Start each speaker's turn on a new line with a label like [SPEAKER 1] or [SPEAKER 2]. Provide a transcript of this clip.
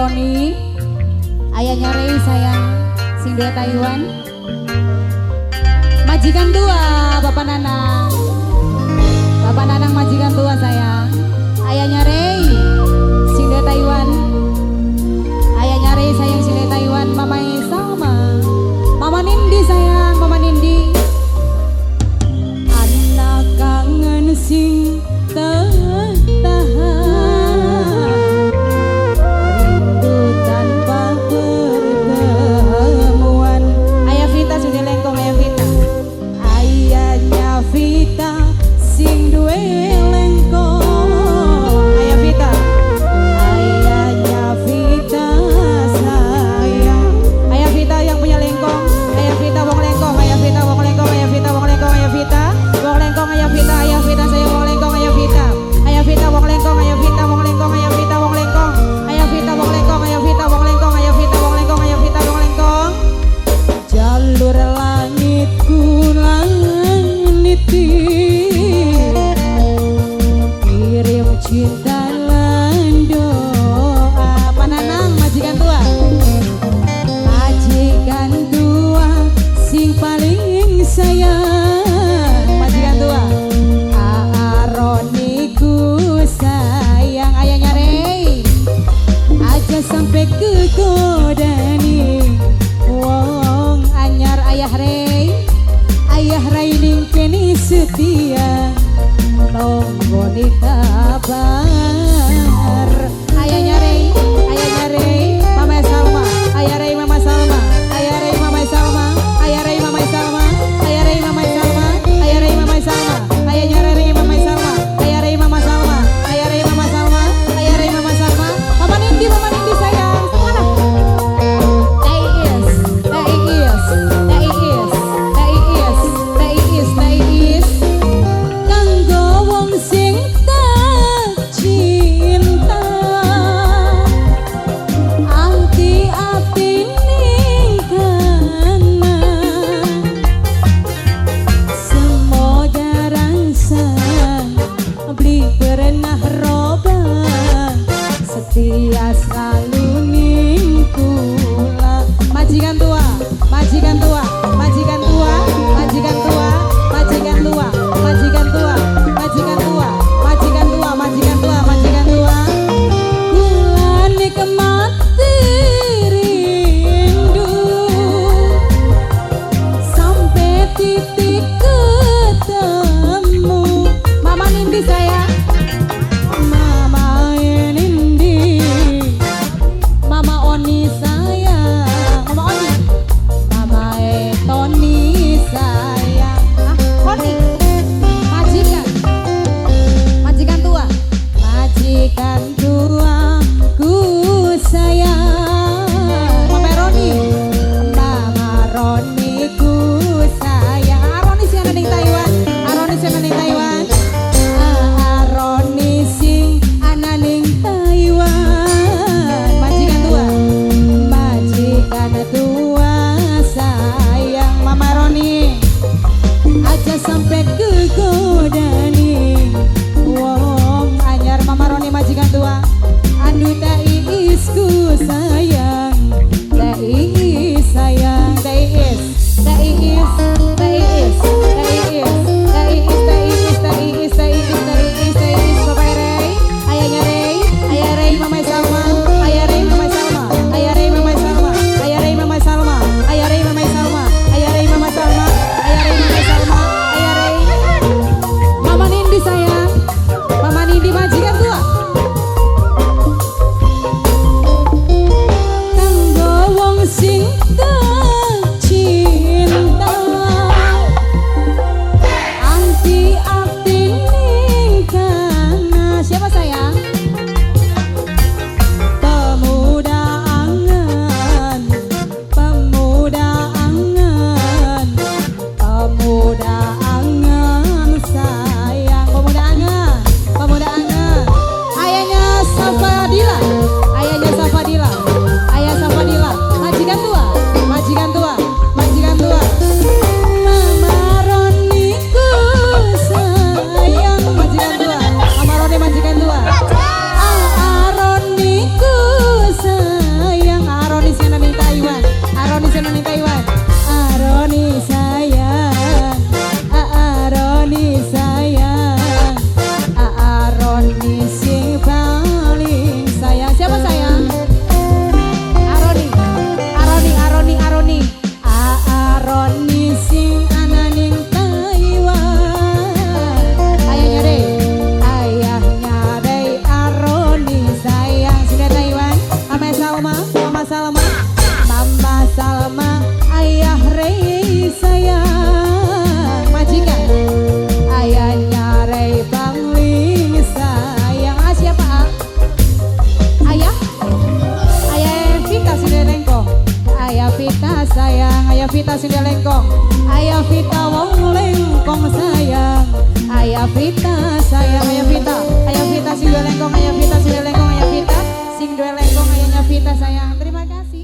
[SPEAKER 1] Roni, ayahnya Rey sayang, sing duwe Taiwan. Majikan tua Bapak Nanang. Bapak Nanang majikan tua sayang. Ayahnya Rey, sing duwe Taiwan. Ayahnya Rey sayang sing duwe Taiwan, Mama Salma. Mama Nindi sayang, Mama Nindi. Anak kangen sing tertahan, rindu tanpa pertemuan. Ayah Vita sudah lengkong, ayah Vita. Ayahnya Vita sing duwe lengkong. Ayah Vita. Ayahnya Vita sayang. Ayah Vita yang punya lengkong. Ayah Vita wong lengkong, ayah Vita wong lengkong, ayah Vita wong lengkong, ayah Vita wong lengkong, ayah Vita, ayah Vita saya wong lengkong, ayah Vita. Ayah Vita wong lengkong, ayah Vita wong lengkong, ayah Vita wong lengkong. Ayah Vita wong lengkong, ayah Vita wong lengkong, ayah Vita wong lengkong, ayah Vita wong lengkong. Jalur langit kula niti, kirim cinta lan doa. Pananang majikan tua, majikan tua sing paling sayang, majikan tua. Aaroniku sayang, ayahnya Rey, aja sampai kegodani wong anyar. Ayah Rey, ayah Rey ning kene setia nonggoni kabar. Ayahnya Rey, ayahnya Rey, Mama Salma, ayah Rey, Mama Salma, ayah Rey, Mama Salma, ayah Rey, Mama Salma, ayah Rey, Mama Salma, ayah Rey, Mama Salma, ayahnya Rey, Mama Salma, ayah Rey, Mama Salma, ayah Rey, Mama Salma, ayah Rey, Mama Salma, Mama Nindi, Mama Nindi sayang, mana? Tais, Tais, Tais, Tais, Tais, Tais. Kanggo wong sing tak cinta, ati-ati ning kana. Semoga rasa beli pernah robah, setia selalu ning kula. Majikan tua, majikan tua, majikan tua, majikan tua, majikan tua, majikan tua, majikan tua, majikan tua, majikan tua, majikan tua. Kula nikmati rindu sampai titik ketemu. Mama Nindi sayang, Mama Nindi, Mama Oni sayang, Mama Oni, Mama Tony sayang. Ah, Oni, majikan, majikan tua, majikan tua ku sayang. Mama Roni, Mama Roni ku sayang. Aroni sing ana ning Taiwan, Aroni sing ana ning Taiwan. Ayah Vita sing duwe lengkong. Ayah Vita wong lengkong sayang. Ayah Vita sayang, Ayah Vita. Ayah Vita sing duwe lengkong, Ayah Vita sing duwe lengkong, Ayah Vita sing duwe lengkong, ayahnya Vita sayang. Terima kasih.